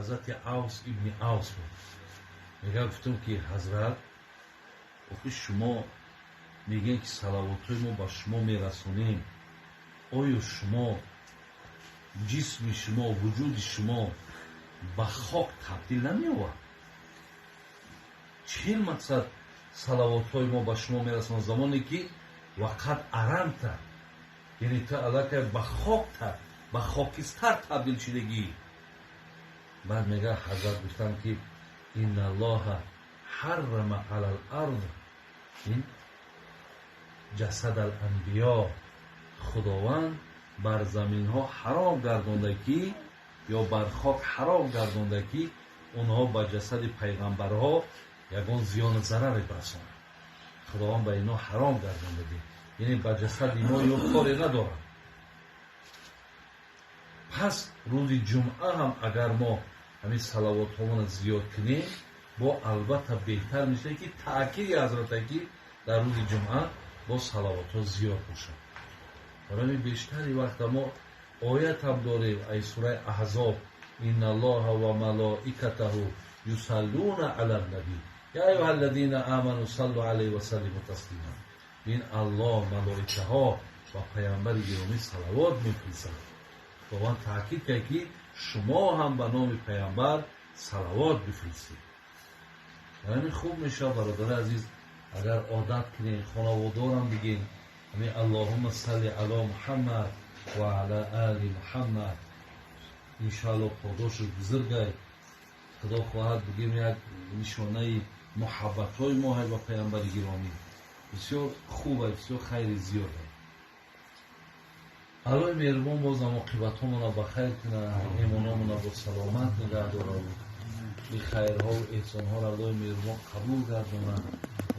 Ҳазрати Авс ибни Авс буд. Мега, гуфтам, ки ҳазрат, охи шумо мегӯем, ки салавотҳои мо ба шумо мерасонем, оё шумо, ҷисми шумо, вуҷуди шумо ба хок табдил намеёбад? Чӣ мақсад салавотҳои мо ба шумо мерасонад, замоне ки وقد أرمت, яъне ту аллакай ба хок, ба хокистар табдил шудагӣ? Баъд мега, ҳазрат гуфтанд, ки إن الله حرم على الأرض ин جسد الأنبياء, худованд бар заминҳо ҳаром гардонда, ки ё бар хок ҳаром гардонда, ки онҳо ба ҷасади пайғамбарҳо ягон зиёну зараре барасонанд. Худованд ба инҳо ҳаром гардондаги, яъне ба ҷасади мо ё коре надоранд. Пас рӯзи ҷумъа ҳам агар мо ҳамин салавотҳомона зиёд кунем, бо албатта беҳтар мешавад, ки таъкиди ҳазрата, ки дар рӯзи ҷумъа бо салавотҳо зиёд бошад. Барои бештари вақта мо оят ҳам дорем ай сураи Аҳзоб: إن الله وملائكته يصلون على النبي يا أيها الذين آمنوا صلوا عليه وسلموا تسليما. Ин Аллоҳ, малоикаҳо ба паямбари гиромӣ салавот мефиристанд. Худованд таъкид кард, ки шумо ҳам ба номи паямбар салавот бифиристед. Ҳамин хуб мешавад, бародари азиз, агар одат кунем, хонаводорам бигем ҳамин اللهم صل على محمد وعلى آل محمد. Иншоалло, подоши бузургай, худо хоҳад, бигем, як нишонаи муҳаббатҳои мо ҳай ба паямбари гиромӣ. Бисёр хубай, бисёр хайри зиёд. Аллоҳи меҳрубон бозам оқибатҳомона ба хайр кунад, имономона бо саломат нигаҳ дорад, ин хайрҳову эҳсонҳоро Аллоҳи меҳрубон қабул гардонад.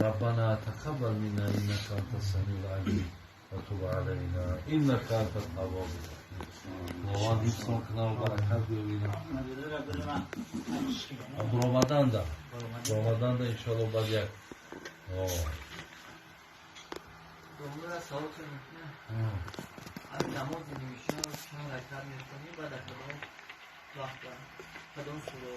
ربنا تقبل منا إنك أنت السميع العليم وتب علينا إنك أنت التواب الرحيم. Худованд ҳифзон кунад ва баракат биёринад. Ромаданда, ромаданда, иншоалло, баъд як Савол аз намози нимшаб чанд ракат мехонӣ ва дар кадом вақт, кадом сура?